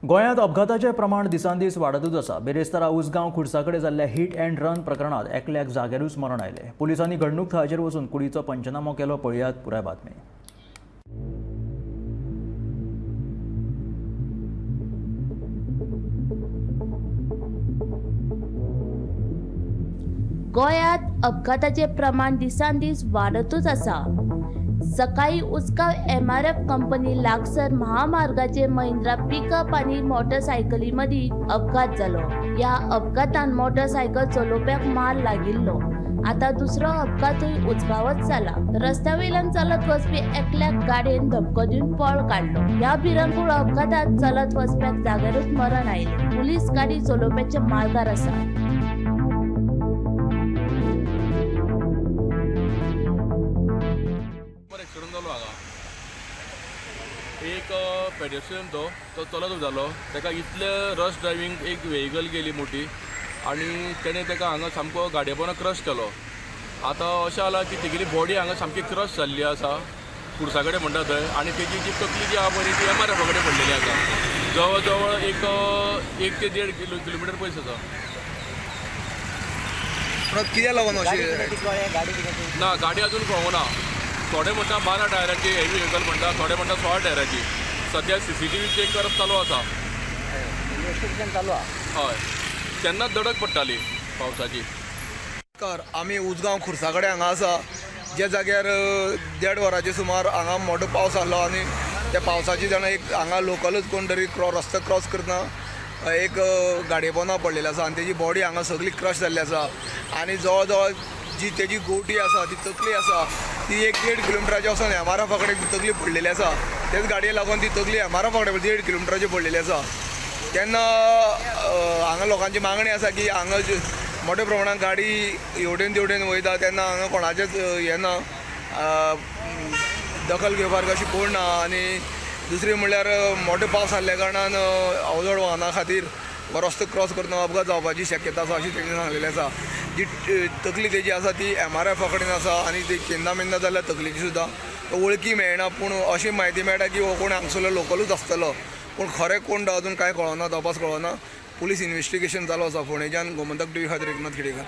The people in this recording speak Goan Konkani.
गोंयांत अपघाताचें प्रमाण दिसानदीस वाडतूच आसा. बिरेस्तारा उसगांव खुर्सा कडेन जाल्ल्या हिट अँड रन प्रकरणांत एकल्याक जाग्यारूच मरण आयलें. पुलिसांनी घडणूक थळाचेर वचून कुडीचो पंचनामो केलो. पळयात पुराय बातमी. गोंयांत अपघाताचें प्रमाण दिसान दीस वाडतूच आसा. सकाळी उसगांव एमआरएफ कंपनी लागसर महामार्गाचेर महिंद्रा पिकअप आनी मोटरसायकली मदीं अपघात जालो. ह्या अपघातान मोटरसायकल चलोवप्याक मार लागिल्लो. आतां दुसरो अपघातूय उसगांवच जाला. रस्त्या वयल्यान चलत वचपी एकल्याक गाडयेन धपको दिवन पळ काडलो. ह्या भिरांकूळ अपघातांत चलत वचप्याक जाग्यारूच मरण आयलें. पुलीस गाडी चलोवप्याच्या मार्गार आसा. एक्सिडंट जालो हांगा. एक पेडेस्ट्रियन तो तो चलत वयतालो, ताका इतले रश ड्रायव्हींग एक व्हेकल गेली मोठी आनी तेणें ताका हांगा सामको गाडये पोंदा क्रश केलो. आतां अशें जालां की तेगेली बॉडी हांगा सामकी क्रश जाल्ली आसा खुर्सा कडेन म्हणटा थंय, आनी तेजी जी तकली जी आहा पळय ती एम आर एफा कडेन पडलेली आसा. जवळ जवळ एक 1 ते 1.5 किलोमिटर पयस आसा. कित्याक लागून अशें? ना, गाडी अजून कळूंक ना. थोडे म्हणटा 12 टायराची हेवी व्हेकल म्हणटा, थोडे म्हणटा 16 टायराची. सद्या सीसीटीव्ही चॅक करप चालू आसा. इन्वेस्टिगेशन चालू आहा. हय, तेन्नाच दडक पडटाली पावसाची. नमस्कार, आमी उसगांव खुर्सा कडेन हांगा आसा, ज्या जाग्यार 1.5 वरांचे सुमार हांगा मोठो पावस आहलो आनी त्या पावसाची जाणा एक हांगा लोकलूच कोण तरी रस्तो क्रॉस करतना एक गाडये पोंदा पडलेली आसा आनी तेजी बॉडी हांगा सगळी क्रश जाल्ली आसा. आनी जवळ जवळ जी तेजी गोटी आसा, ती तकली आसा, ती 1.5 किलोमिटराचे वचोन एम आर एफा कडेन ती तकली पडलेली आसा. तेच गाडये लागून ती तकली एम आर एफा कडेन 1.5 किलोमिटराची पडलेली आसा. तेन्ना हांगा लोकांची मागणी आसा की हांगा मोठ्या प्रमाणात गाडी हेवटेन तेवटेन वयता तेन्ना हांगा कोणाचेच हें ना, दखल घेवपाक अशी कोण ना. आनी दुसरी म्हणल्यार मोठो पावस आसल्या कारणान अवजड वाहना खातीर रस्तो क्रॉस करतना अपघात जावपाची शक्यता आसा अशी तेणी सांगलेली आसा. जी तकली तेजी आसा ती एम आर एफा कडेन आसा आनी ती चेन्ना मेन्ना जाल्यार तकलेची सुद्दां वळखी मेळना, पूण अशी म्हायती मेळटा की हो कोण हांगसरलो लोकलूच आसतलो, पूण खरें कोण तो अजून कांय कळना, तपास कळना. पुलीस इन्वेस्टिगेशन चालू आसा. फोंडेच्यान गोमंतक टीव्ही खातीर एकनाथ खेडेकर.